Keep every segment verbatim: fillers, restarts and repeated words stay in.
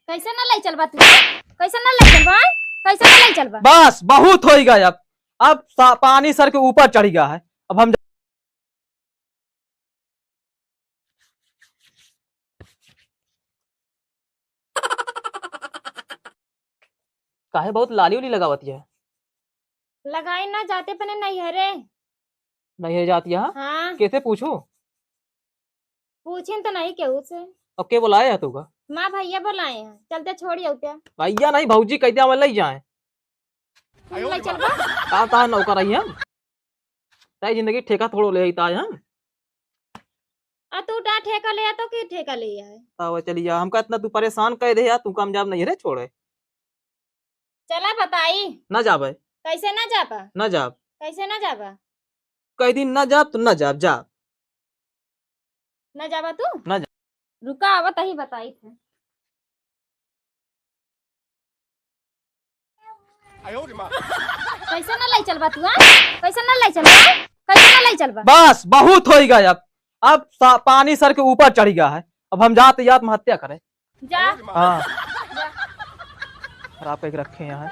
कैसे ना ले चलबा तू? कैसे ना ले चलबा? कैसे ना ले चलबा? बस, बहुत होइगा अब। अब सा-, पानी सर के ऊपर चढ़िगा है। अब हम काहे बहुत लाली उली लगावत है? लगाई ना, जाते अपने नैहरे। नैहरे जाती है? हाँ। कैसे पूछू? पूछिन तो नहीं केहू से। अब के बुलाए है तू का? माँ भैया बुलाए हैं, चलते छोड़ी आउते। भैया नहीं, भौजी कह दिया, मैं ले जाए। तू ले चलबा? का तार नौकर आई हम? ताई जिंदगी ठेका थोड़ो ले आई ताज हम। आ तू डा ठेका ले आ तो की ठेका ले आए? तावा चली जा, हमका इतना तू परेशान कर दे यार, तू काम जाब नहीं रे छोड़े। चला बताई। ना जाबे। कैसे ना जाबा? ना जाब। कैसे ना जाबा? कई दिन ना जाब तो ना जाब, जा। ना जाबा तू? ना जा। रुका, आवत ही बताई थे। कैसे ना ले चलबा तू, हाँ? कैसे ना ले चलबा? कैसे ना ले चलबा? बस, बहुत होइगा अब। अब सा-, पानी सर के ऊपर चढ़िगा है। अब हम जाते ही आत्महत्या करे। जा। हाँ। जा। खराब एक रखे यहाँ।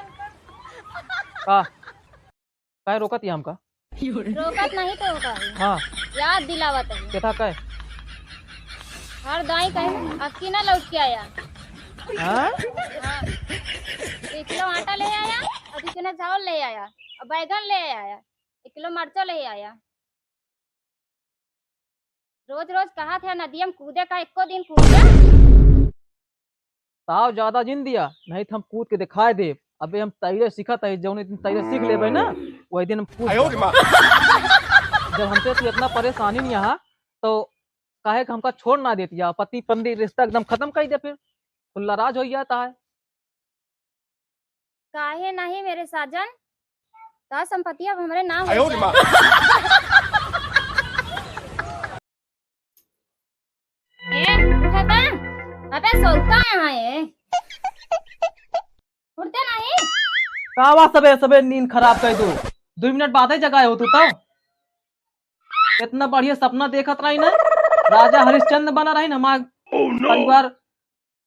का? काहे रोकत ही हमका? रोकत नहीं तो का? हाँ। याद दिलावत है। केथा काहे? हर दाई कहे, "अबकी ना लौट के आया।" हाँ? हाँ। एक किलो आटा ले आया, और दो किलो चावल ले आया, और बैगन ले आया, एक किलो मरचा ले आया। रोज रोज कहा थे नदिया में कूदे का, एको दिन कूद जा। ताव ज्यादा जिन दिया, नहीं तो हम कूद के दिखाए देब। अबे हम तैरे सीखत है, जौने दिन तैरे सीख लेबे ना, वही दिन हम कूद आयो रे जाब। माँ। जब हमसे तू इतना परेशानी नहीं यहाँ, तो काहे कि हमका छोड़ ना देती है, पति पत्नी रिश्ता एकदम खत्म कर दे, फिर खुल्ला राज हो जाता है। काहे नहीं मेरे साजन, का संपत्ति अब हमरे नाम हो आयो रे जाए। माँ। ए, उठा ता? अबे सोता है, उठते नहीं? का बा सबे सबे नींद खराब कर दो, दो मिनट बाद ही जगाए हो तू तो। इतना बढ़िया सपना देखत रही ना, राजा हरिश्चंद्र बना रही ना, हमार परिवार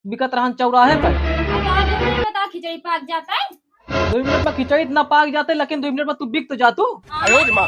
बिकत रहन चौराहे पर। अब आ दो मिनट में तो खिचड़ी पाक जाता है। दो मिनट में खिचड़ी इतना पाक जाते, लेकिन दो मिनट में तू बिक तो जा तू। आयो रे माँ।